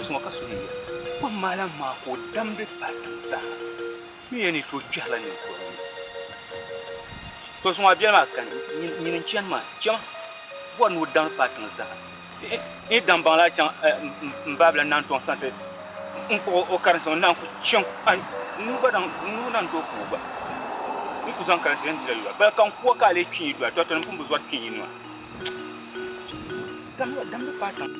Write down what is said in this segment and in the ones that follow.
Zuŋɔ ka suhu yiya. Kom maa lan maa ka o damdi pahi tiŋ zaa. Mi ya ni tooi kpɛhila ninkurigu ni. To zuŋɔ a biɛli maa kani, nyini n-chani maa, chama bɔri ni o damdi pahi tiŋ zaa. N yi daŋ baŋ la chaŋ m baabila Nantɔŋ sani ti n kpuɣi o karinsi ŋɔ naan ku chaŋ n nuu gba n nuu naan tooi ku o gba. N ku zaŋ karinsi yɛn dila yula bali ka n ku o ka a lee kpi yi doli, tɔ tɔ n pun bi zɔri kpi yi nima. Damdi paai tiŋ.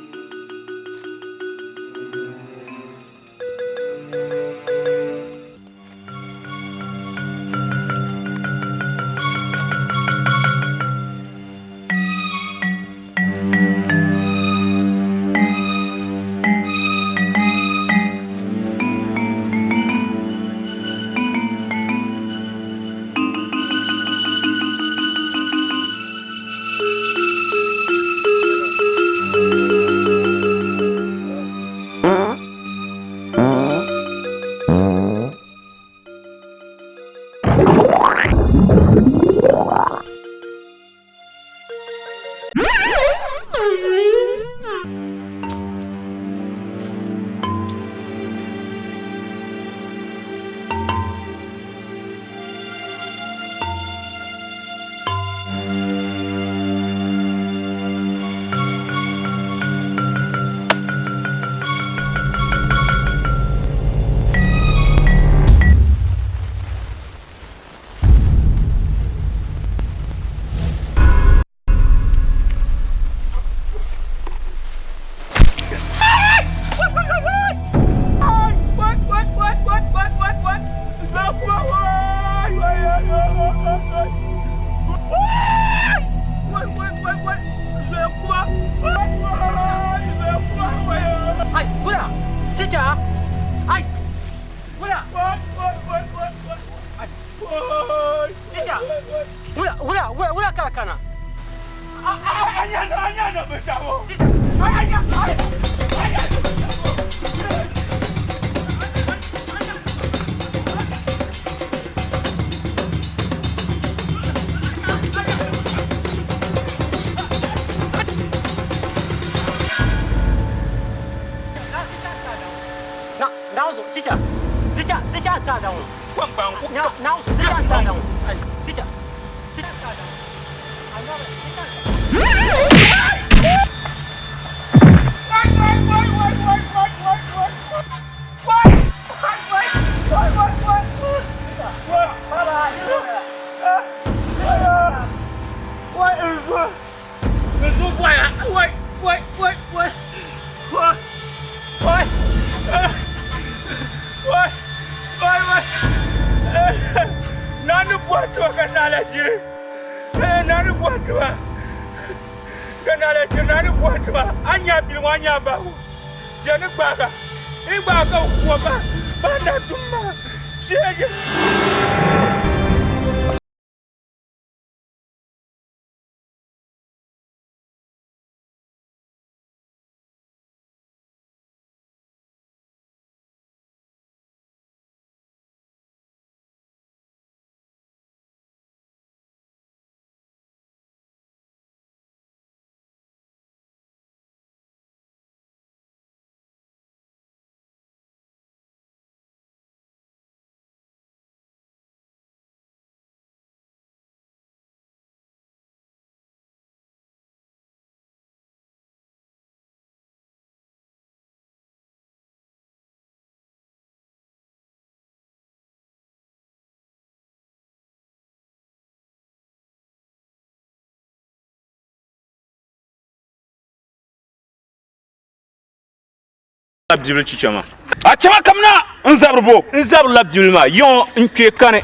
La bibili chicha maa. A chama kamina n zabiri bo? N zabiri la bibili maa yiŋɔ n kpe kani.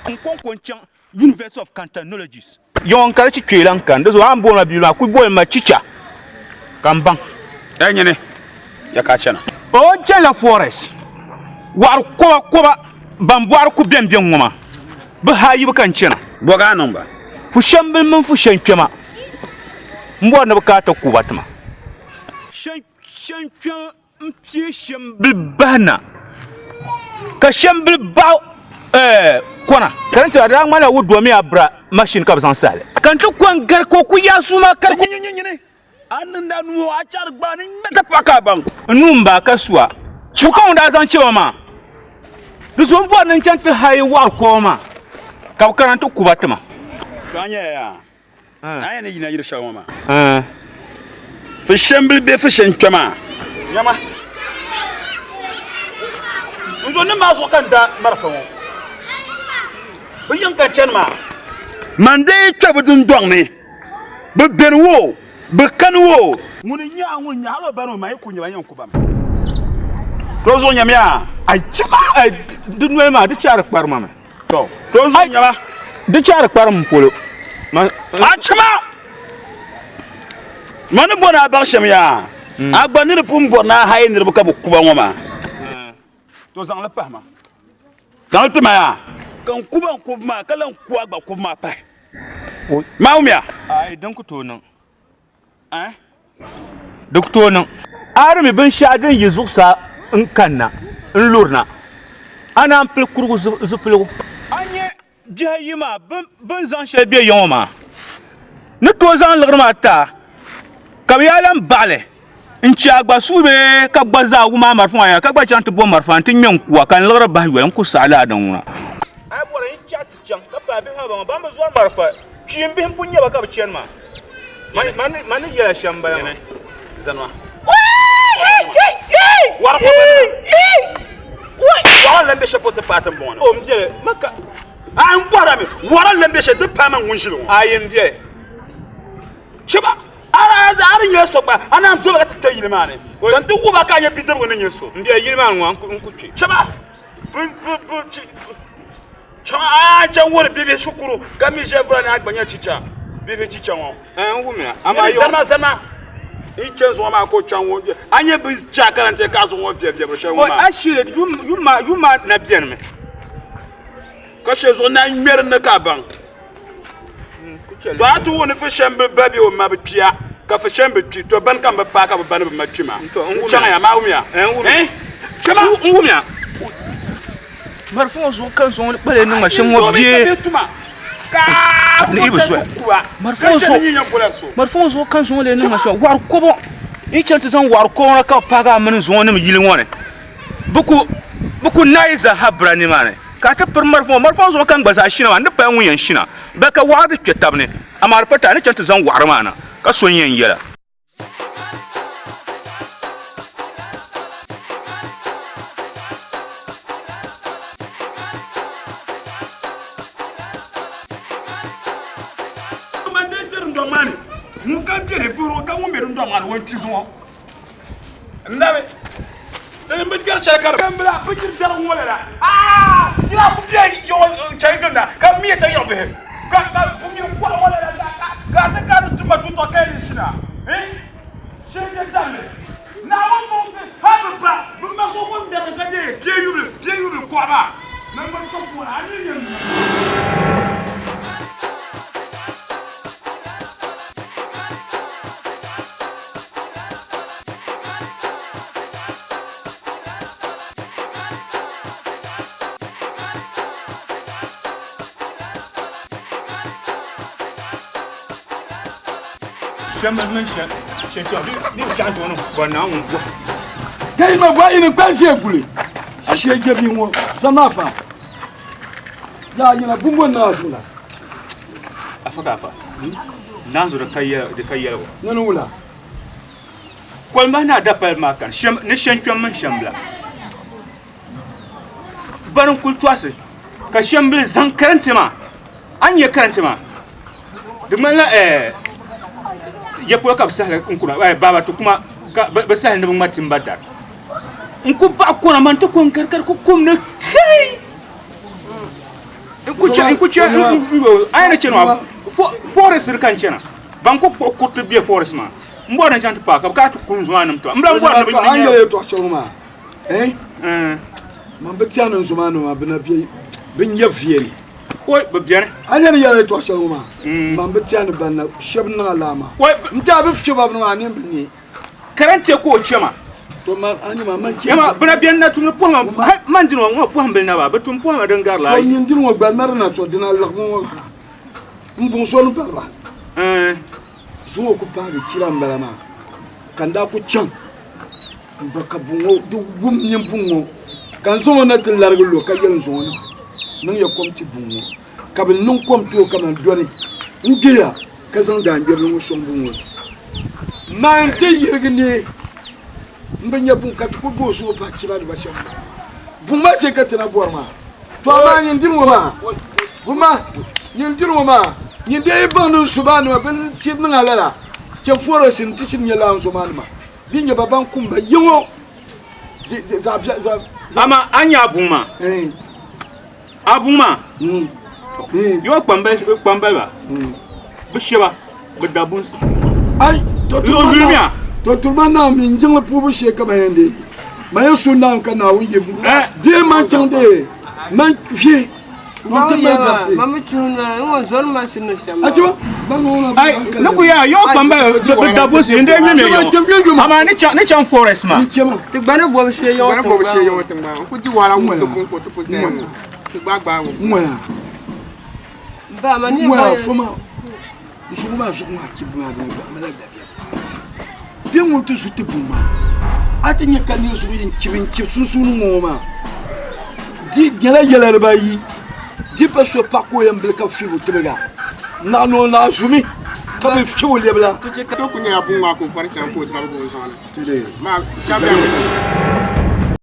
N kɔŋko n chaŋ University of Cantanologies. Yiŋɔ n ka di chi kpee lan kani. Di zuɣu a ni booni ma bibili maa kuli booni ma chicha ka n baŋ. Ɛ nyini, ya ka a chana? O n chanila forest. Waɣiri koba koba ban bɔɣiri ku bɛn bɛ ŋɔ maa. Bɛ haayibu ka n chana. Bɔ ka a niŋ ba? Fushɛmbili mini N pie shɛmbili bahi na, ka shɛmbili baɣi kɔna. Ka di daa ŋmanila wudomi a bira mashini ka bɛ zaŋ sahili. Ka n ti ko n-gari ka o ku yaai suu maa ka di ku. Nyini a ni niŋdi a nuu ŋɔ, a chɛri gbaai ni ŋmɛ ka paɣi ka a baŋ. N nuu m-baai ka su a. Su ka ŋun daa zaŋ chɛ ma maa, di zuɣu m bɔri ni n chaŋ ti hayi wɔɣiri kɔɔ maa ka bɛ kana nti ku ba ti ma. To a nyɛla yaa? A yɛn ni yina yili shɛli ŋɔ maa, fishɛmbili bee fishɛnkpɛ maa? Nyama, n zɔnim maa zuɣu ka n da marafa ŋɔ. Bɛ yiŋ ka n chani maa. Man dee kpe bɛ dundɔŋ ni, bɛ beni wo, bɛ kani wo. Ŋuni n-nyɛ a ŋun nyɛ hal o ba ni o ma yi ku nya ba yɛn ku ba mi. To zuɣu nyamiya. Ai chama, ai di noli maa di chaari kparima mi. To zuɣu nyama. Di chaari kparim polo. A chama! Ma ni bɔri a baŋ shɛm yaa, a gba ni di pun bɔri ni a hayi niriba ka bɛ ku ba ŋɔ maa. To zaŋli pahi ma. Zaŋli ti ma yaa. Ka n ku ba n kubu maa, ka lan ku a gba kubu maa pahi. Maa wumya. Aai, din ku tooi niŋ. Eh? Di ku tooi niŋ. A di mi binshɛɣu din yi zuɣusaa n-kanna n-lurina, a naan pili kurigu zipiligu. A nya bihi ayi maa bɛ ni zaŋ shɛli be ya ŋɔ maa ni tooi zaŋ liɣiri maa ti a, ka bɛ yaa lan baɣi li n-chɛ a gba suhu bee ka gba zaa wum a marafa maa yaa ka gba chaŋ ti bo marafa nti ŋme n-ku a ka n liɣiri bahi yoli n-ku saɣi lala din ŋuna. A yi bɔri n chaɣ ti chaŋ ka paai bihi maa baŋ ban bi zɔri marafa kpiimbihi m-pun nyɛ ba ka bɛ chani maa. Man ni yɛl a shɛm m-bala maa. Wɔɣa lan be shɛli polo ti paai tiŋbɔŋɔ ni. O m biɛli ma ka. A n bɔhiri a mi, wɔɣa lan be shɛli ti paai man ŋun ʒili ŋɔ. Ayi m biɛli. Chɛ ba, a di nyɛla so gba, a naan doli ba ka ti kpe yili maa ni. Ka n ti wuhi ba ka a nyɛ bidibigi ni nyɛ so. M biɛli yili maa ni ŋɔ, n ku kpe. Chɛ ba, chɛ a chaŋ wuhiri bibihi shikuru ka mi ʒe vura ni a gba nyɛ chicha, bibihi chicha ŋɔ. N wumya, amaa yɔ. Zama, zama, n chɛ zuɣu maa ka o chaŋ ŋɔ, a nyɛ bi chɛ a karante ka a zuɣu ŋɔ viɛ viɛbiri shɛli ŋɔ maa. Actually, yuma, yuma na bɛni mi. Ka shɛ zuɣu na ŋmɛri ni ka a baŋ. To a ti wuhi ni Fishɛn bi ba bee o ma bi kpiya, ka Fishɛn bi kpi, to bani kam bi paai ka bi ba ni bi ma kpi maa. N chaŋya maa wumya. Chama n wumya. Marafa ŋɔ zuɣu ka n zaŋ kpali niŋ ma shɛm ŋɔ bee ni yi bi soya. Marafa ŋɔ zuɣu ka n zaŋ li niŋ ma shɛm wɔɣiri kɔbɔ n chaŋ ti zaŋ wɔɣiri kɔbɔ ka bi paagi a mini zuŋɔ nim yili ŋɔ ni. Bɛ ku naai zaaha bira nimaani, ka a ti piri marafa ŋɔ. Marafa ŋɔ zuɣu ka n gba zaa shina maa, n ni paya ŋun yɛn shina bɛ ka waɣiri di kpe tab ni, amaa di pa ti a ni chaŋ ti zaŋ waɣiri maa na, ka so n-yɛn yɛl a. Man dee kpe dundɔŋ maa ni, ŋun kam kpe di vuhirigu ka ŋun be dundɔŋ maa ni o ni kpi zuŋɔ. N dabi ti bi gbɛri shɛli ka di bila bi jiri biɛri ŋɔ lala aa yila ku bɛ yiɣi chɛni ginda ka miya ta yiɣi bihi ka ka ku nyɛ kɔɣa ŋɔ lala ka ka ti ka di tuma tutɔ ka yi shina shɛli bɛ damli naawuni zuɣu ha bi ba bi ma so ŋun dari ka dee bia yubili bia yubili kɔɣa maa ni bi to fuuni a ni nyɛ Kai ma gba ini kpan shee guli a shee jɛbi ŋɔ zama fa yaa nyina bumbo naa zuɣu Afa ka afa naanzu di ka yɛligu nani wula Kolimahi ni a dapali maa kani ni shɛnkpɛm mini shɛmbila bani n-kuli tɔɣisi ka shɛmbili zaŋ karante maa a ni nya karante maa di ŋmanila ya polo ka bɛ sahili n-kuna baaba ti kuma ka bɛ sahili ni bɛ ŋma timba dari n-ku baɣi kɔna maa nti ko n-gari ka di ku kum ni kai n-ku chɛ n-ku chɛ a yi ni chani maa forest ka n chana ban ku kpuɣi kuriti be forest maa N bɔri ni chaŋ ti paai ka bɛ kana ti ku n zumanim tɔha. M bi lan bɔri ni bɛ A ni yɛli yɛtɔɣ shɛli ŋɔ maa, eh? Man bi tiɛhi ni n zumanim maa bɛ na be bɛ nya viɛli. Oi, bɛ beni. A ni yɛli yɛtɔɣ shɛli ŋɔ maa, man bi tiɛhi ni ban na shɛb niŋ a laa maa. Oi, N tiɛha bɛ fiɛ ba bini maa, a nini bi ne. Karante ka o chɛ ma. To ma a nyima man chɛ. Yɛma bina bɛni na tumdi pɔhima hali man dini ŋɔ pɔhim bili na ba bi tum pɔhima din gari la To ayi. nyin dini ŋɔ gba mari na to dina liɣibu ŋɔ ha n buŋ so ni bariba. Ɛɛn. Zuŋɔ ku paagi chira m bala maa ka n daa ku chaŋ m ba ka buŋ ŋɔ di wum nyin buŋ ŋɔ ka n zaŋ o na ti larigi lo ka yɛli n zaŋ o nima niŋ ya kom ti buŋ ŋɔ ka bɛ niŋ kom ti o kaman dɔni n gbiya ka zaŋ daangbɛbili ŋɔ sɔŋ buŋ ŋɔ man ti yirigi neei m bi nya buŋ ka ti ku gooi zuɣu pahi chiba diba shɛm m-bala maa. Buŋ maa chɛ ka ti na bɔri maa. To amaa nyin dini ŋɔ maa, buŋ maa, nyin dini ŋɔ maa, nyin dee yi baŋ ni n su maa nima bɛ ni shiri niŋ a lala, chɛ fɔrɔsi nti shiri nya lala n zo maa nima bɛ nya ba ban kum ba yi ŋɔ di, di, zaɣ biɛ, zaɣ, zaɣ. Amaa a nya a buŋ maa? A buŋ maa, yɔ kpambaliba, bɛ shɛba bɛ da bunsi. Ai, tɔturima naa mi n jiŋli puhibu shee ka man yɛn deei. Man yɛn su Naawuni ka Naawuni yi bee man chaŋ deei man vi ŋun ti mali garisi. Achiba, Ai, ni ku yaa yɔ kpambaliba bɛ da bunsi n dee nyɛ yɔ. Amaa ni chaŋ forest maa. Ti gba ni bɔbi shee yɔŋɔ tiŋgbani. N ku di wahala wumsi buŋ ka o ti ku zaya ŋɔ. Ti gbaai gbaai o. Ŋɔya. Ba, ma ni Ŋɔya ba- foma zuɣu maa zuɣu maa chibi maa dina gba mala dabiɛm. Bɛ ŋun ti zu ti buŋ maa a ti nya ka niri zuɣu yɛn chibi n chibi sunsuuni ŋɔ maa di nyɛla yɛla dibaayi di pa so paɣa ka o yɛn bili ka bi fibi o tibiga naɣ ni o naɣ zumi ka bi fibi o lɛbila. To ku nyɛla buŋ maa ka o fari chaŋ ka o dabigi o zuɣu ni. Maa shɛba bɛni bi ʒi.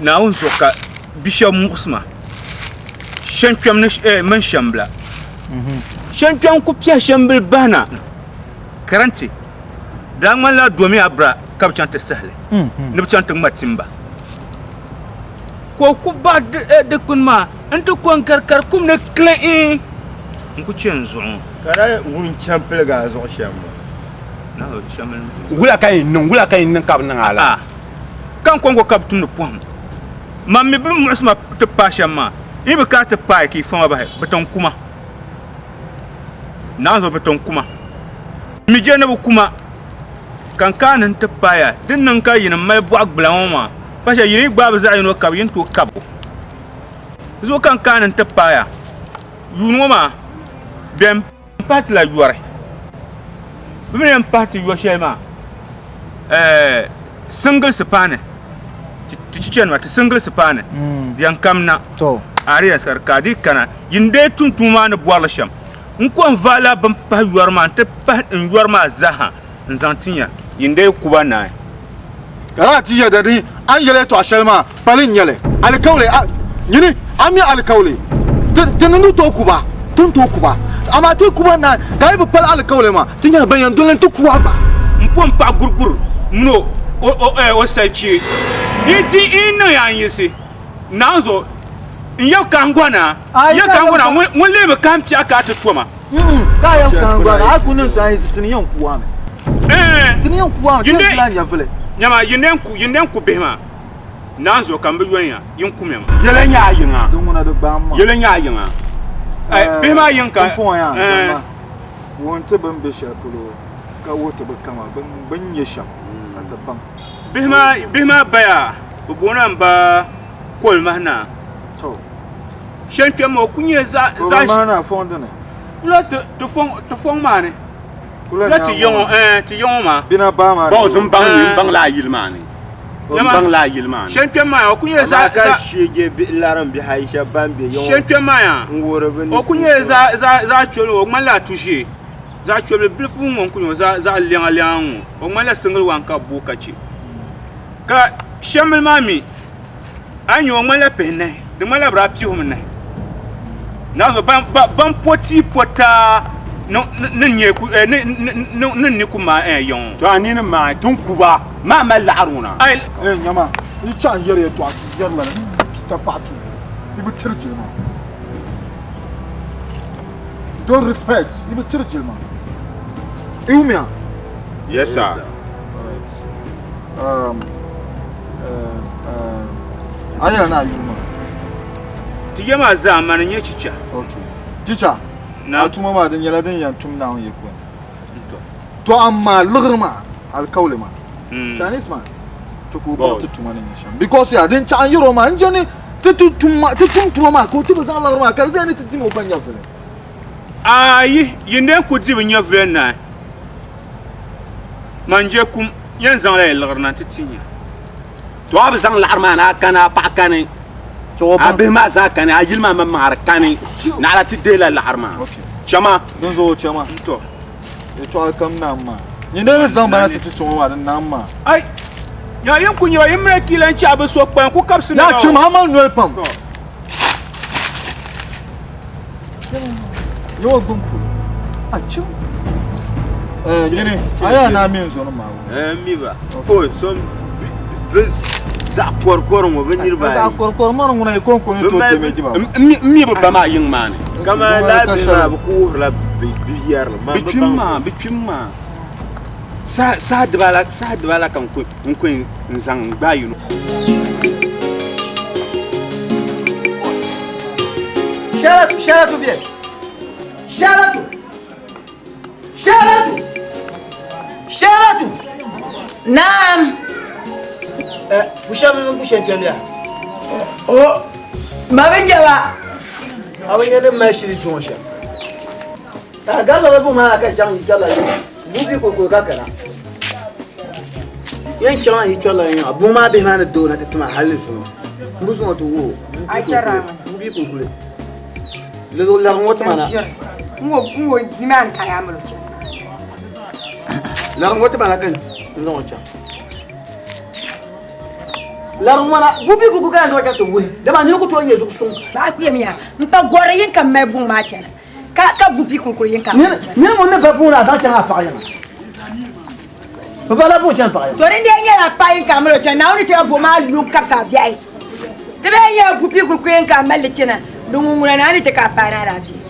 Naawuni zuɣu ka bi shɛba muɣisi ma shɛnkpɛm ni mini shɛmbila shɛnkpɛm ku piɛhi shɛmbili bahi na karanti daa ŋmanila domi abira ka bi chaŋ ti sahili ni bi chaŋ ti ŋma timba ka o ku baɣi dikpuni maa n ti ko n gari ka di kum ni kiliin n ku chɛ n zuɣu ŋɔ. Ka daa ŋun chaŋ piligi a zuɣu shɛm ŋɔ. Wula ka yɛn niŋ, wula ka yɛn niŋ ka bɛ niŋ a lala? Ka n kɔŋko ka bɛ tumdi pɔhim. Man mi bɛ muɣisi ma ti paai shɛm maa, n yi bi kana ti paai ka yi fa ma bahi, bɛ ti n ku ma. Naanzuhi bɛ ti n ku ma. M mi je ni bɛ ku ma, ka n kana ni n ti paai ya. Di ni niŋ ka yinim mali bɔɣ gbula ŋɔ maa, pa shɛli yi ni yi gbaai bɛ zaɣ yino ka bɛ yi ni tooi kab o. Di zuɣu ka n kana ni n ti paai ya. Yuuni ŋɔ maa, bɛn pahi ti la yɔri. Bɛ mi ni yɛn pahi ti yɔ shɛli maa, singilisi paani, ti chichanima, ti singilisi paani, di yɛn kam na. Arias ka di ka di kana, yin dee tum tuma maa ni bɔri li shɛm. N ko n vaai la bini pahi yɔri maa nti pahi n yɔri maa zaaha n-zaŋ tin ya. Yin dee ku ba naai. Ka lala ti yɛda ni a ni yɛli yɛtɔɣ shɛli maa pali n-nyɛ li. Alikauli, a, nyini, a mi alikauli. Ti, ti ni ni tooi ku ba, ti ni tooi ku ba. Amaa ti yi ku ba naai, ka a yi bi pali alikauli maa, ti nyɛla ban yɛn doli nti ku a gba. M po m-paɣi guriguri min o, o, o, eh, o salichee. Yi di yi niŋ ya n-yiɣisi Naawuni zuɣu, n yab kahingɔna, n yab kahingɔna, ŋun, ŋun lee bi kahim piɛɣu ka a ti to ma. Ka a yɛn kahingɔna, a ku niŋ ti a yiɣisi, ti ni yɛn ku a mi. Eh, Ti ni yɛn ku a mi, ti Yinde- yɛn ti lahi nyɛvili. Nyama, yi neen ku, yi neen ku bihi maa, naanzuhi ka m bi yɔn ya, yin kumya ma. Yɛla nyɛ a yiŋa. Din ŋuna di gbaam ma. Yɛla nyɛ a yiŋa. Ai, bihi maa yiŋ ka. Pumpɔŋɔ yaa, zalima, ŋun ti bɛ ni be shɛli polo ka wuhi ti bɛ kama, bɛ ni nyɛ shɛm ka ti baŋ. Bihi maa, bihi maa baya, bɛ booni a m ba Kolimahi Naa. To. Shɛn kpɛm maa, o ku nyɛ zaɣ. Kolimahi Naa fɔŋ dini? Kula ti, ti fɔŋ, ti fɔŋ maa ni. Kula ti yiŋɔ, ɛɛn, ti yiŋɔ maa. Bina baa maa ni. Baɣa o baŋ ni, n baŋ la a yili maa ni. N baŋ la a yili maa ni. Shɛn kpɛm maa ya, o ku nyɛla zaɣ. Amaa ka sheje bihi larim bihi ayi shɛba ban be yiŋɔ. Shɛn kpɛm maa ya, n wuhiri bɛ ni o ku nyɛla zaɣ, zaɣ, zaɣ chɔli, o ŋmanila atu ʒee. Zaɣ chɔbili bilifu ŋɔ n-ku nyɛ o, zaɣ, zaɣ lɛŋa lɛŋa ŋɔ. O ŋmanila single one ka bɛ booi ka che. Ka shɛmbili maa mi, a yi nya o ŋmanila pihinahi, di ŋmanila bɛ daa pihimi nahi. Naawuni ban, ban, ban po tia po taa ni, ni ni ku, eh, ni, ni, ni, ni ni ku maai, eh, yiŋ. To a nini maai ti n ku ba, maa mali laɣiri ŋuna. Ai. Eh, nyama, yi chaŋ yɛri yɛtɔɣa ti yɛri lala, yi pita paɣa tuui, yi bi tiri jilima. Don't respect, yi bi tiri jilima. Yi wumya? Yes, sir. Alright. Um, uh, uh, a yɛla ni a yuli maa? Ti ya maa zaa mani n-nyɛ chicha. Okay. Chicha, Na. a tuma maa di nyɛla din yɛn tum Naawuni yiko ni. To amaa liɣiri maa, alikauli maa. Chinese man, ti ku baŋ ti tuma ni nyɛ shɛm. Because ya, din chaɣ n yɛr o maa, n je ni ti ti tum ma, ti tum tuma maa ka o ti bi zaŋ liɣiri maa ka di zaya ni ti dim o gba nyɛvili. Ayi, yi ni ku di bi nyɛvili naai, man je kum yɛn zaŋla yi liɣiri na nti ti ya. To a bi zaŋ laɣiri maa ni a kani, a paɣa kani, a bihi maa zaa kani, a yili maa maŋmaŋa di kani, naɣila ti deela laɣiri maa. Chama. Dinzuɣu chama. Tɔ. Yɛtɔɣa kam naam maa. Nyin dee ni zaŋ ba na ti ti tuma maa, di naam maa. Ai! Yaa yin ku nyɛ ba, yin mali kiila n-chahi bɛ so kpalim ku kabisi na Yaa chama, a mali noli pam. Yawa gbum polo. A chim. Eh, nyini, a yaa naa mi n-zɔni maa wo. Eh, m mi ba. O, so bɛ zaɣ kɔrikɔri ŋɔ, bɛ niriba ayi. Zaɣ kɔrikɔri maa ŋuna yi kɔŋko ni tooi damage ba. M mi bɛ ba maa yiŋ maa ni. Kamani lala bihi maa bɛ ku wuhirila bɛ yɛrili. Bɛ kpim maa, bɛ kpim maa. Saha dibala ka n ku n zaŋ gbaai yino. Sharatu bɛ. Sharatu. Sharatu. Sharatu. Naam. Eh, busha mini busha kpɛmya. O, ma bi nyɛba. A bi nyɛ ni mali shili zuŋɔ shɛm. Ka galla ba buŋ maa ka chaŋ yi kpɛrila yiŋa. Buŋ bi kuli kuli ka kana. Yɛn chaŋ yi kpɛrila yiŋa. Buŋ maa bihi maa ni doo na ti tima hali ni zuŋɔ. M bi zuŋɔ ti wuhi o. Buŋ bi kuli kuli. Lariŋ ŋɔ tima na. N ŋɔ nimaani ka yaa mali o chani. Lariŋ ŋɔ tima na ka n zaŋ o chaŋ. Lariŋ ŋɔ na buŋ bi kuli kuli ka yɛn zaŋ o chaŋ ti wuhi. Dama nini ku tooi nyɛ zuɣu suŋ. Baɣa kpɛmiya m pa gɔri yin ka m mali buŋ maa chana. Ka ka bu pi kulikuli yin ka. Nini ŋun ni ba buŋ na a zaŋ chaŋ a paɣa yiŋa. Bɛ ba la buŋ chaŋ paɣa yiŋa. To din dee nyɛla paɣa yin ka a mali o chana, Naawuni chana buɣu maa lu n-kabisi a biɛhi. Di bee nyɛla bu pi kulikuli yin ka a mali li chana, di ŋun ŋuna Naawuni chɛ ka a paai ni alaafee.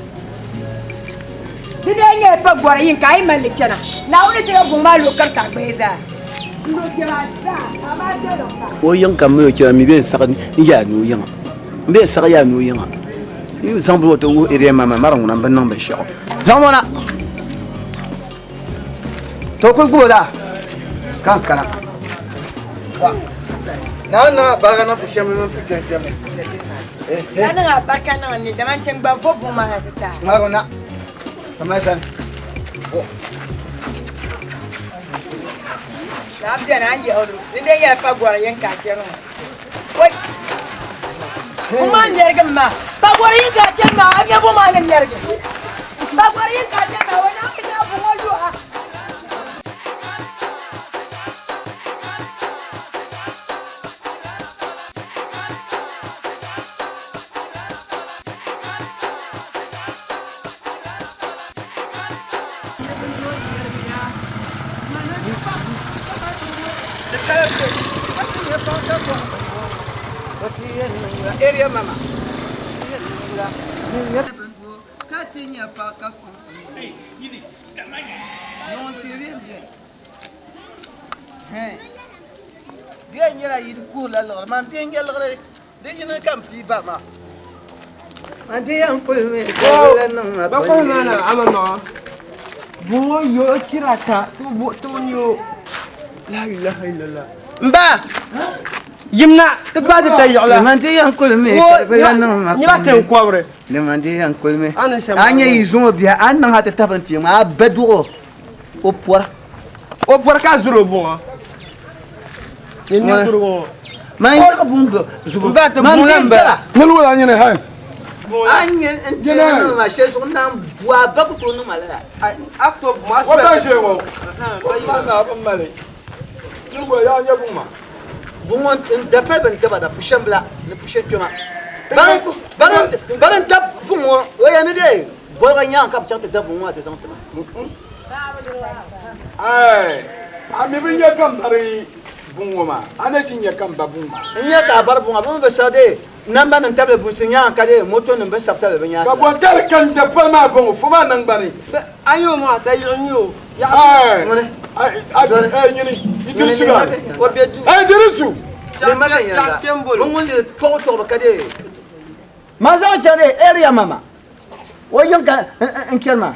Di dee nyɛla pa gɔri yin ka a yi mali li chana, Naawuni chɛ ka buɣu maa lu n-kabisi a gbaya zaa. N lo kpɛma zaa, amaa doli m ba. O yiŋ ka m mali o chana, mi bee n-saɣi n-yaai ni o yiŋa. M bee n-saɣi yaai ni o yiŋa. Yi zaŋ bini ti wuhi area maa mara ŋuna m bi niŋ binshɛɣu. Zaŋ o na. To kuli gbubi o la ka n kana. Naa na barika niŋ ti shɛm mini ti kpɛm kpɛmi. Ka niŋ a barika niŋ n ni dama n chɛ n gba vo buŋ maa na ti taai. Ŋmaligi na ka mali sani. Naa beni a ni yiɣi o di dee nyɛla pa gɔri yin ka a chani ŋɔ. Wai! Buŋ maa ŋmɛrigimi maa. Pa gɔri yin ka a chani maa, a nya buŋ maa ni ŋmɛrigi. Pa gɔri yin ka a chani maa, o naai mi zaŋ buŋ ŋɔ lu a. Area mama. yɛn nyɛla yi di kuhirila liɣiri, man bia n-nyɛ liɣiri di yini ka m pii bari maa. Man ti yɛn kuli mi ka di lan niŋ ma Ba kɔhi maa na ama maŋa. Buŋɔ yo o chira ta ti bo ti o nyo. La ilaha illallah. M ba yimna ti gbaai ti tayiɣila. Man ti yɛn kuli mi ka di lan niŋ ma Nyɛ ba tin kɔbiri. Di man ti yɛn kuli mi. A ni shɛm A nyɛ yi zuŋɔ biha a ni niŋ ha ti tabili n ti ŋɔ a ba duɣiri o pɔra. O pɔra ka a zuri o buŋa. Ni ninkurigu ŋɔ. Man yaɣi buŋ zubu. M ba ti Man buŋ la bia m bala. jɛla. Noli wala nyini hai. A nyɛ n ti niŋ ma shɛli zuɣu n naan bu a ba ku tooi niŋ ma lala. A ku tooi bu ma O ba shee ŋɔ. O ba na bi mali. Noli wala yaa nyɛ buŋ maa. Buŋ ŋɔ n da pali bin daba da pushan bila ni pushan kpɛma. Bani n da buŋ ŋɔ o yɛn ni dee boliga nyaŋ ka bi chaŋ ti da buŋ ŋɔ maa ti zaŋ ti ma. Ai, a mi bi nya ka m bari buŋ ŋɔ maa? A na ʒi n-nya ka m ba buŋ maa? N nya ka a bari buŋ maa, bɛ mi bi sabi dee namba nim tabili bunsi nyaŋ ka dee moto nim bɛ ni sabi tabili bɛ nyaansi Ka la. bɔntali ka n da pali maa bɔŋɔ fo maa naŋgbani. A nyɛ o maa, dayiɣi n-nyɛ o. Ai, Ŋuni? ai, ai, Zɔri. ai, nyini, Idirisu Ŋuni maa. o be duu. Ai, Idirisu! Lee ma ka nyɛla bɛ ŋun diri tɔbu tɔbu ka dee man zaŋ chaŋ dee area mama o yiŋ ka n chani maa.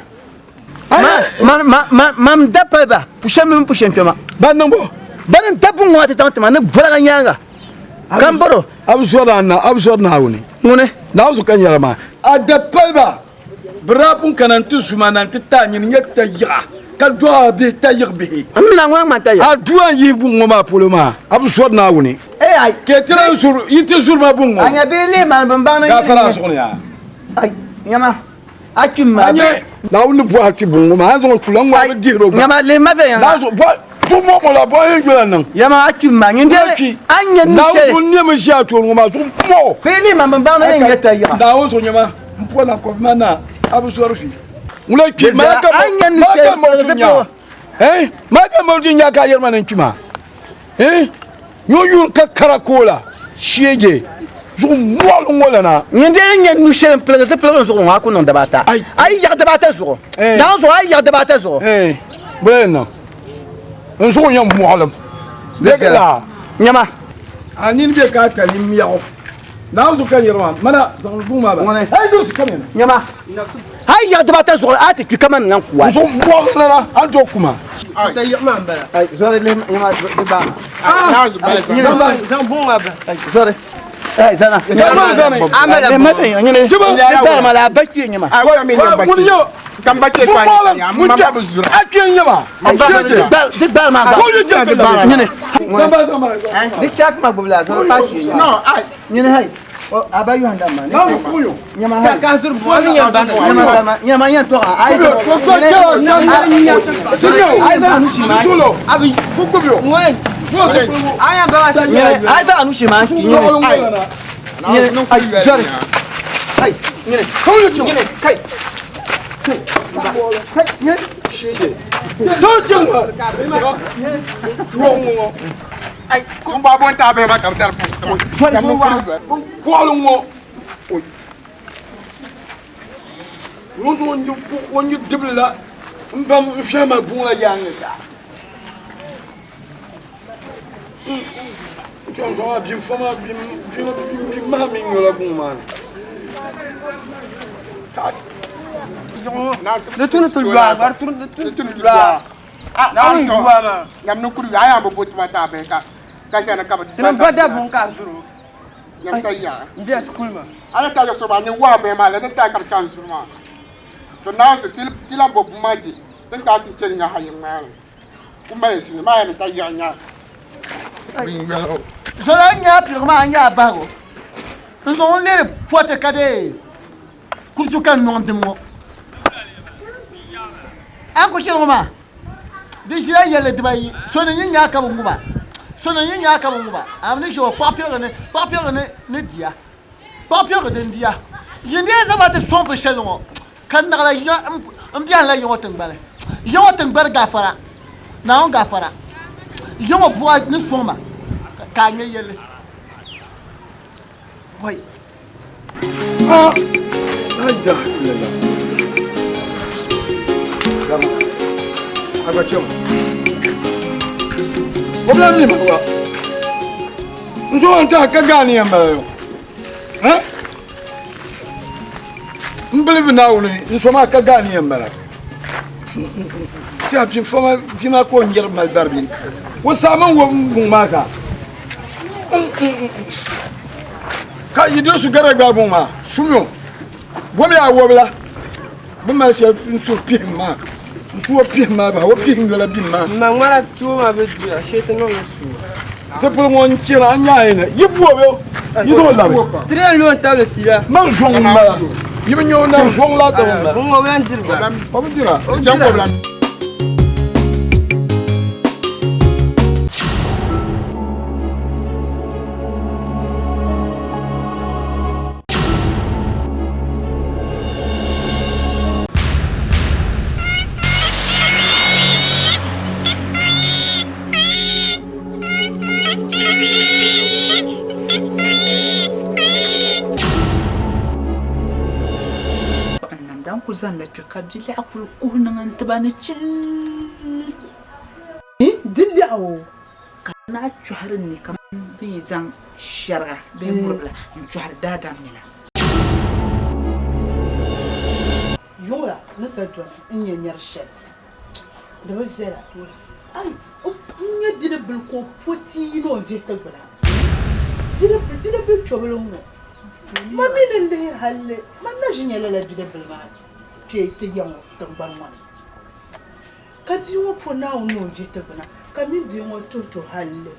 Man da pali ba pushan mini pushan kpɛma. Ban niŋ bo? Ban n da buŋ ŋɔ ti taŋ tima ni boliga nyaaŋa ka n bɔro. A bi zɔri a na, a bi zɔri Naawuni. Ŋuni? Naawuni zuɣu ka n yɛra maa. A da pali ba, bɛ daa pun kana nti zu ma na nti ti a nyini nyɛ tayiɣa, ka dɔɣi a bihi tayiɣ bihi. M mina ŋuna ŋmani tayiɣa. A dua n-yihi buŋ ŋɔ maa polo maa, a bi zɔri Naawuni. Ee ai. Ka ti lan zuri, yi ti zuri ma buŋ ŋɔ. A nya bee lihi mani bɛn baŋ ni Gaafara a zuɣu ni yaa. Ai, nyama, a kpim ma. A nyɛ Naawuni ni bɔhi ti buŋ ŋɔ maa, a ni zaŋ o kula ŋ-ŋɔ a bi dihir o gba. Nyama, lihi ma viɛnyɛliŋga. Naawuni zuɣu, bɔhi, zuɣu mɔɣu mɔɣu la, bɔhi yɛn yola niŋ. Nyama, a kpim ma, nyin diri, a ni nya nu Naawuni shɛli. zuɣu n-nɛmi ʒi a tooni ŋɔ maa, zuɣu mɔɣu. Bee lihi ma bɛn baŋ ni yɛn nyɛ tayiɣa. Naawuni zuɣu nyama, m po na kɔbi ma na, a bi zɔri vi. Ŋuna kpi, maa ka A ni nya nu maa shɛli ka mɔri nya. Eh, maa ka mɔri nya ka a yɛri ma ni n kpi maa. Eh, nyo yuun ka kara koola sheege zuɣu mɔɣili ŋɔ lana. Nyin dee nyɛ nu shɛli n-piligi zipiligu zuɣu ŋɔ a ku niŋ dabaata. A yi yaɣi dabaata zuɣu. Naawuni zuɣu a yi yaɣi dabaata zuɣu. Bɛ yɛn niŋ n zuɣu yɛn mɔɣilim. Viɛla. Nyama. A nini bɛ ka a tali miɛɣu. Naawuni zuɣu ka n yɛri maa mana zaŋ buŋ maa ba. Hali Idris kam yana. Nyama. A yi yaɣi dabaata zuɣu a ti kpi kaman lan kuwa. N zuɣu mɔɣili lana a ni tooi ku ma. Ai, zɔri lihi nyama di gbaai ma. Zaŋ buŋ maa bahi. Ai, zɔri. Ai, zana. Zani. Lihi ma viɛnyɛliŋga nyini. Di gbaai ma la a ba kpee nyama. Ŋuni nyɛ Kan ba che Fo pa mɔɣili ya ŋun ma kpɛ ba bi zura. a kpee nyama. Di gbaai ma Ko yi jɛ ti Nyini. Zamba. Di chak ma gbubila zɔri pa kpee nyama. No, ai. Nyini hai. O, a ba yohanda ma. Naawuni kuyo. Nyama hai. Ka zuri buŋ a mi yɛn ba. Nyama zama. Nyama yɛn tɔɣa. Ai Ko ko chɛla Ai zaŋ anu chi ma. Solo. Fo gbubi o. Ŋun. Fo so gbubi o. A yɛn ba ma ti Nyini. Ai zaŋ anu chi ma. Nyini. Mɔɣili ŋɔ lana. Nyini. Ai zɔri. Kai. Nyini. Kaŋ yi chɛ. Nyini. Kai. Kai. Kai. Nyini. Sheege. Chɛŋ chɛŋ ŋɔ. Chuɣu ŋɔ. Ai, kun ba bon ta bɛ ma ka bi tari buŋ. Zɔri. Mɔɣili ŋɔ. Ŋun zuɣu o nyɛ dibili la n bam n fiɛhi ma buŋ la yaangi zaa. N chɔŋ zuɣu maa bim fo maa bim maha mi nyola buŋ maa ni. Di tuni ti lɔa, di tuni ti lɔa. Naawuni yuwa maa. Nyam ni kuri a yɛn bi bo tuma ta bɛ ka ka shɛli ka bi. Dini ba da buŋ ka a zuri o. Nyam ta yaɣa. N bɛ ti kuli ma. A yɛ ta yɛ so maa nyɛ waa bɛ maa la din ta ka bi chaŋ zuri maa. To Naawuni ti ti lan bo buŋ maa je din ka ti chɛ nya ha yi ŋmaa ni. Ku mali si maa yɛ ni ta yaɣa nya. Bin yɛli o. Zɔri a nya a piligu maa a nya a bahigu. N zaŋ o leeri pɔti ka dee kurichu ka n nɔŋ dim ŋɔ. A ni ku chani ŋɔ maa, di ʒila yɛlli dibayi, so ni nyin nya ka bi ŋuba, so ni nyin nya ka bi ŋuba. A ni ʒe o kpaɣ piɛligi ni, kpaɣ piɛligi ni ni diya, kpaɣ piɛligi din diya. Yin dee zaŋ ma ti sɔŋ binshɛli ŋɔ, ka naɣila ya m biɛhim la ya ŋɔ tiŋgbani. Ya ŋɔ tiŋgbani gaafara, Naawuni gaafara. Ya ŋɔ buɣa ni sɔŋ ma ka a nya yɛlli. Wai! Ah! La ilaha illallah. Dama. Agba chɛma. O bila mi ma wa. N zo n tiɛha ka gaani yɛn bala yo. Ha? N believe Naawuni n zo maa ka gaani yɛn bala. Tiɛha bia fama bia maa ka o nyɛri mali bari bini. O saa mini o buŋ maa zaa. Ka Idrisu gara gbaai buŋ maa sumi o. Bomi a wɔbila. Bɛ mali shɛli n suhu pihim maa n su o pihim maa bahi o pihim yola bim maa. Ma ŋmara tuo maa bɛ duya shee ti niŋ li suo. Zipili ŋɔ n chɛna a nyaai ni yi boobi o yi zaŋ o labi. Ti dee lo n tabili ti la. Man zɔŋ n bala yi bi nyɛ o na zɔŋ laasabu n bala. Ŋɔ bi lan diri gba. O bi dira. O dira. N ku zanila kpe ka bilɛɣu kuli kuhi niŋ n tiba ni chilli. Di lɛɣu ka naa chɔhiri ni kaman bɛ yi zaŋ shɛriga bee muribila n-chɔhiri daadam ni la. Yuŋ la ni sa dɔni n-nyɛ nyari shɛli di bi viɛla. Ai! N-nyɛ bidibbil ka o po tia ni o vihi ti gbuna. Bidibbil chɔbili ŋ-ŋɔ. Ma mi ni lihi halli man na ʒi nya lala bidibbil maa kpe ti ya ŋɔ tiŋgbani ŋɔ ni. Ka bia ŋɔ po Naawuni ni o vihi ti gbuna, ka mini bia ŋɔ tuhi tuhi halli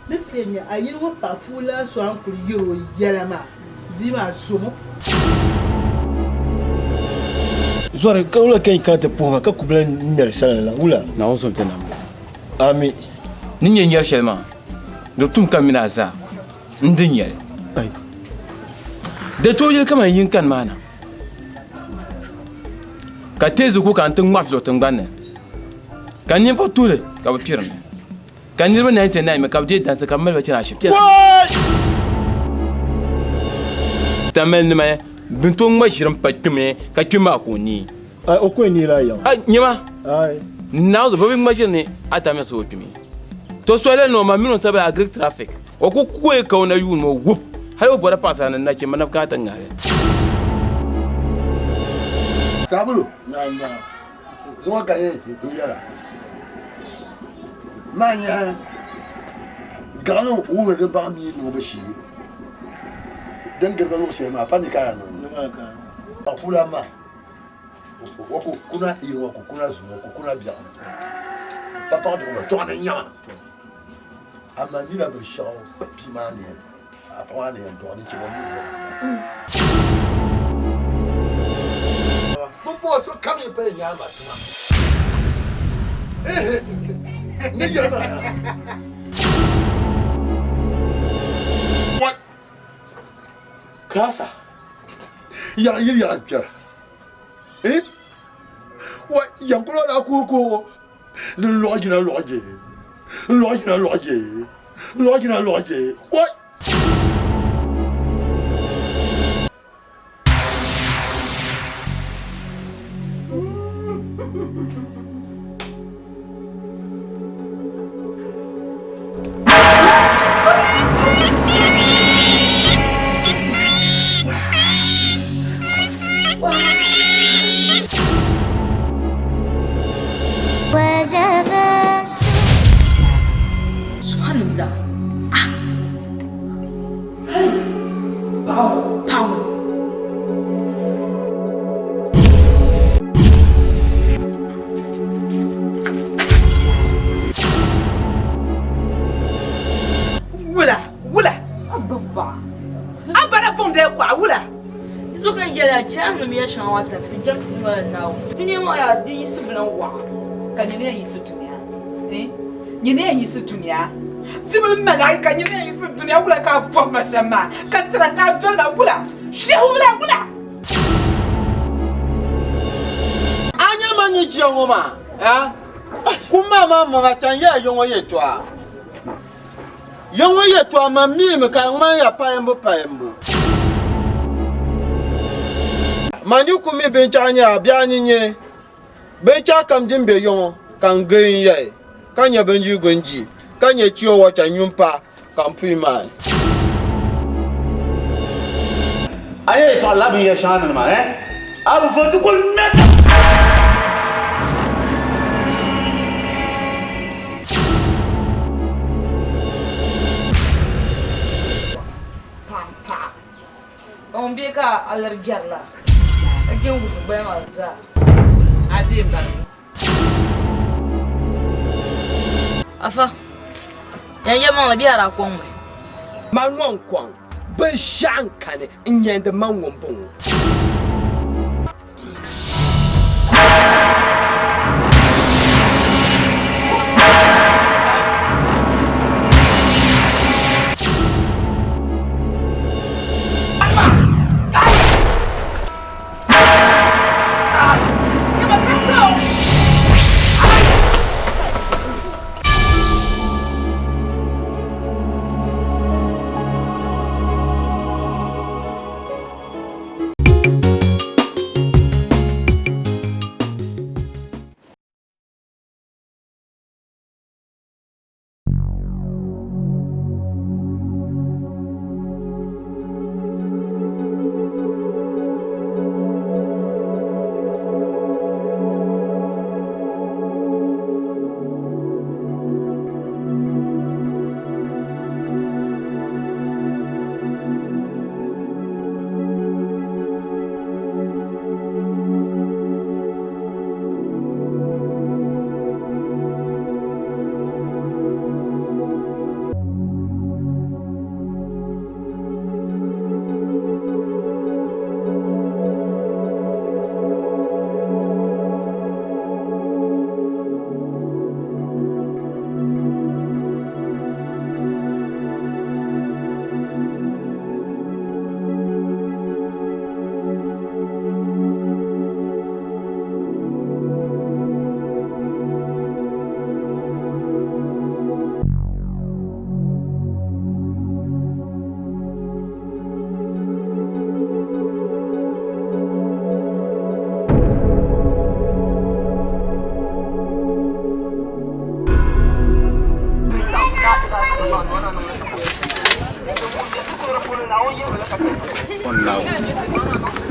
ni ti yɛn nya a yili ŋɔ paɣa puu lan so a ni kuli yɛr o yɛla maa, bia maa zomi. Zɔri ka wula ka yi kana ti puhi ma ka ku bi lan ŋmɛri salin la, wula? Naawuni zom ti nam. Ami. Ni nyɛ nyɛri shɛli maa, di tum ka mini a zaa n-di nyɛli. Di tooi yili kaman yin kani maa na. Ka teezi ku ka n ti ŋmaɣi zuɣu tiŋgbani ni, ka ninvuɣ tuhili ka bɛ kpiri mi, ka niriba 99 mi ka bɛ deei dansi ka bɛ mali ba chani ashibiti. Tamali nima bɛ ni tooi ŋma ʒiri m-pa kpimi ka kpimi maa ka o neei. Ai, o ko neei la yaŋ. Ai, nyama, Naawuni zuɣu bɛ bi ŋma ʒiri ni a tamya so o kpimi. To soli la ni o ma mini o sabila agric traffic. O ku kuhi ka o na yuun o wup hali o bɔra paɣasara ni nachimba na bi kana ti ŋahi li. Sabulu zuŋɔ ka yɛn yɛla maa nyɛhi gaɣa ni wuhiri di baŋ mii niŋbu shee din girigi luɣu shɛli maa pa ni ka yaa niŋ paɣa maa o ku kuna yili ŋɔ ku kuna zuŋɔ ku kuna biɛɣuni pa paɣa duɣu tɔɣa ni nyaŋa Amaa nira binshɛɣu bia maa ni yɛn a paɣa maa ni yɛn dɔɣi din chɛ o mi Pumpɔŋɔ so kam yi pali nyaama tuma. Ehe, ni yɛli maa. Kaasa, yaɣa yili yaɣa n-kpɛra. Eh? Wa yankolo daa kuhi kuhigu ni n lɔɣi jina lɔɣi je n lɔɣi jina lɔɣi je n lɔɣi jina lɔɣi je wa. Subhanallah. Ah. Hey. Paɣa paɣa. Wula, wula. A bala buŋ dee kɔɣa wula. Di zuɣu ka n yɛli a chaŋ ni ya shɛŋa maa sani ti jɛm ti Duuma la Naawuni. Dunia ŋɔ yaa di yiɣisi bi lan waɣa. Ka nyini yɛn yiɣisi dunia? Eh? Nyini yɛn yiɣisi dunia? Dimi malaika nyini yɛn yiɣisi dunia wula ka a bɔhi ma shɛm maa? Ka n tira ka a doli ma wula? Shehu wula wula? A nya ma ni jia ŋɔ maa, eh? Kum maa maa maŋa tan ya ya ŋɔ yɛtɔɣa. Ya ŋɔ yɛtɔɣa man mimi ka di ŋmani ya payimbu payimbu. Man yi ku mi binshɛɣu nyɛla biɛɣu ni nyɛ binshɛɣu kam din be ya ŋɔ ka n gili n yɛli ka nya bindirigu n-di ka nya chio water nyu m-pa ka m pui maai. A yɛ yɛltɔɣa la binyɛr shɛŋa ni maa, eh? A bi voli di kuli ŋmɛ. Paɣa paɣa ŋun bɛ ka a liri jɛri la ka je n-wuhi gbaya maa zaa. A deei barigu. Afa, yan yɛlimaŋli bɛ a daa kɔŋ mi? Man ŋɔ n-kɔŋ binshɛɣu n-kani n-nyɛndi man ŋun bɔŋɔ.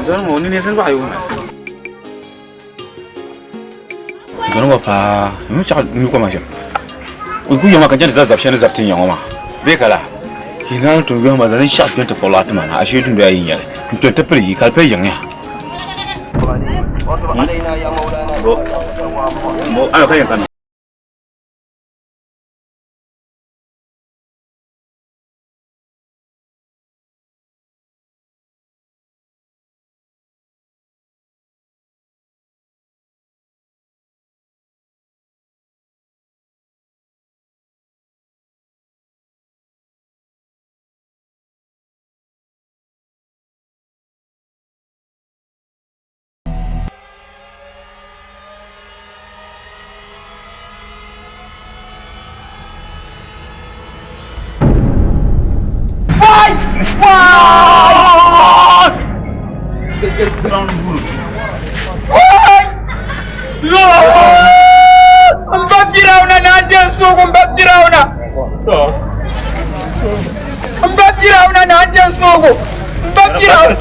Zɔri ŋɔ o nini sani baɣa yooi zɔri ŋɔ paa n chaɣ nyu koma shɛm n ku yɛma ka n chɛni ti zab shɛli ni zab ti nya ŋɔ maa bee ka laa yi naan ton yohi ma zani chaɣ kpɛ ti kpuɣi laɣa ti ma na ashee dundoya yi nyɛli n kpɛ ti pili yi ka di pili yiŋ ya bo bo ayo ka yɛn ka niŋ N ba Firawuna ni a diri suugu n ba Firawuna n ba Firawuna ni a diri suugu n ba Firawuna.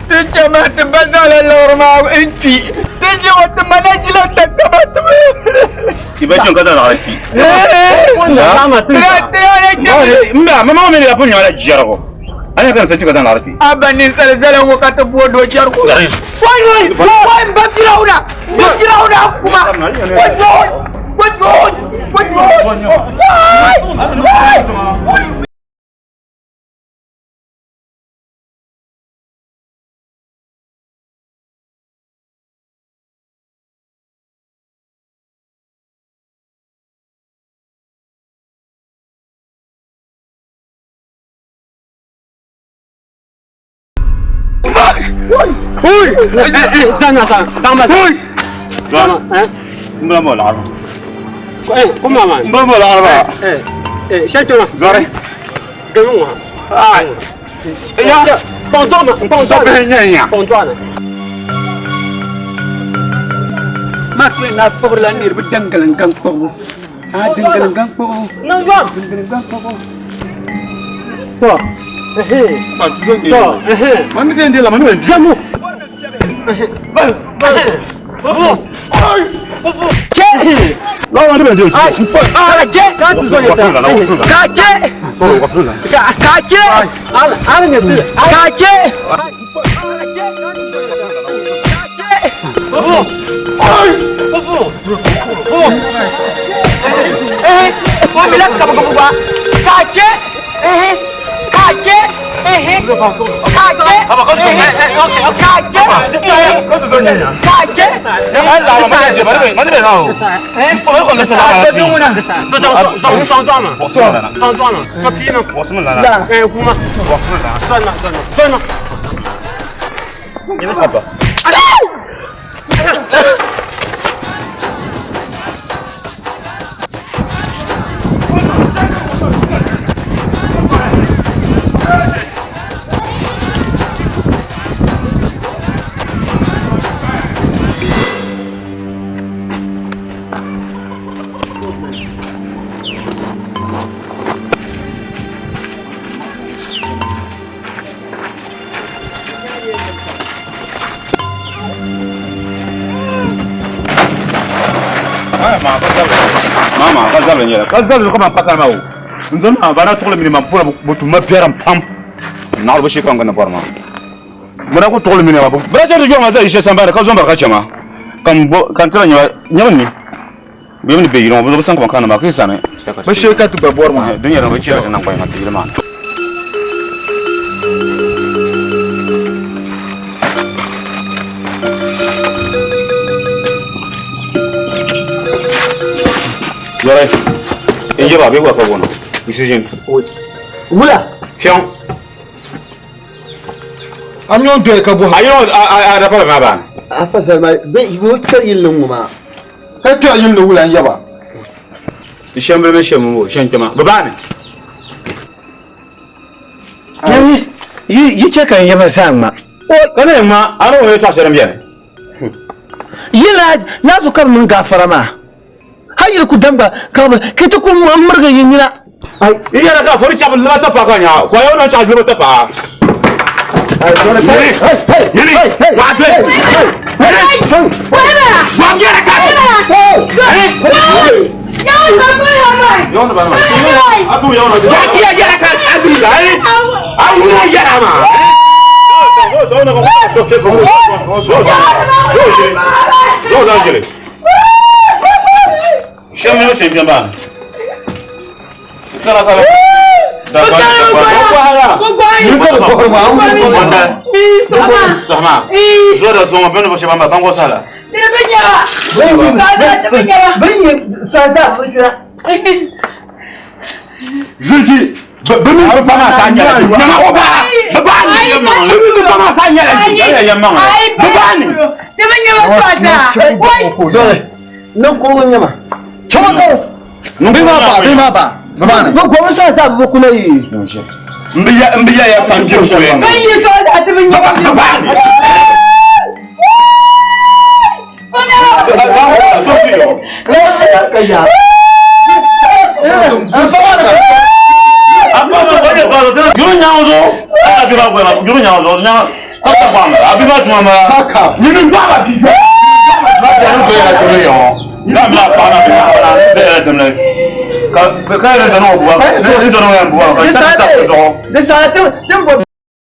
Ti chɛma ti ba zaŋla liɣiri maa n-kpi. Ti ʒi ŋɔ ti ma na jila takaba ti ma. Ti ba chɛŋ ka zaŋ liɣiri kpi. Mba, mama ŋɔ mi ni daa pun nyɛla jɛrigu. A ni ka ni sa kpi ka zaŋ liɣiri kpi. A ba ninsal zala ŋɔ ka ti booi do jɛrigu. Wai wai wai m ba Firawuna m ba Firawuna kuma. Wai wai wai wai wai wai. Oi! Zana zana. Zana. Oi! Zana. Eh? Mbla mo la. Eh, kuma ma. Mbla mo la ba. Eh. Eh, shan tona. Zore. Gami wa. Ai. Ya. Pɔntɔ ma. Pɔntɔ. Sɔbɛ nya nya. Pɔntɔ na. Ma kile na kpuɣirila niriba dangalingaŋ kpuɣibu. A dangalingaŋ kpuɣibu. Niŋ yom. Dangalingaŋ kpuɣibu. To. To. Man mi den la man mi. Jamu. Che. La ma de ben Ah, che. Ka tu zo yeta. Ka che. Ka che. Ala ala ne bi. Ka che. Eh, o mi la ka ba ba. Ka che. Eh, ka che. Eh, ka che. Ka che. Ka che. Mama, ka zabili nyɛla ka zabili ka man pa kalima o n zoni maa bana tuɣili mini man pula bi tumma biɛrim pam naɣili bi shee kam gindi bɔri maa bi daa ku tuɣili mini maa bi daa chɛri ti jɔri maa zali shɛli sambani ka zon bari ka chɛ ma ka n bo ka n tira nyɛba nyɛba ni bɛ ni bɛ yili ŋɔ bi sani ka kana maa ka yi sani bi shee ka ti gba bɔri maa din nyɛla bi chɛri ti naŋgbani maa ti yili maa Yɔrɔ n yaba bɛ ka wɔna oxygen wula fiɛŋ a mi o doya ka bɔha a yɛrɛ a da pala maa baani afa salima bɛ o kpɛ yili ni ŋɔ maa ka kpɛ yili ni wula n yaba n shɛm bili mini shɛm o shɛm kpɛma bi baani yi chɛ ka n yaba zaa ŋma ka ne ŋma a ni o yɛ tɔɣa shɛli n biɛni yi laa zuɣu ka bi niŋ gaafara maa hali yili ku dam gba ka bi ka ti ku mirigi yi nyina i yɛrɛ ka fori chabi lima ta paa ka nya ko yɛ na chabi lima ta paa Yini, wa be. Wa yɛrɛ ka. Wa yɛrɛ ka abi la ye. A wula yɛrɛ ma. Shem ni shem bian ban. Kala kala. Da ba da ba. Sahma. Zora zoma beno ba shema bango sala. Zilji bi mi Ba ma sa nyala. Nyama ko ba. Ba ba ni. Bi ba ma sa nyala. Ya ya ma. Ba ba ni. Niŋ kurugu nyɛma chama ko bi ma ba bi ma ba bi ma ni bi kom sɔŋ sa bi kuna yi Mbiya mbiya ya fangir ko ya. Ba ba ni. ka ya Yuru nyanzo, ala bi ba gwa, yuru nyanzo, nya ka ta ba ma, abi ba tuma ma. Ni ni ba ba bi. Ba ta ni ko ya ko yo. Na ma pa na bi na be ya tumle. Ka ka ya no buwa. Ni zo no ya buwa. Ka ta ta zo. di saha tin bɔ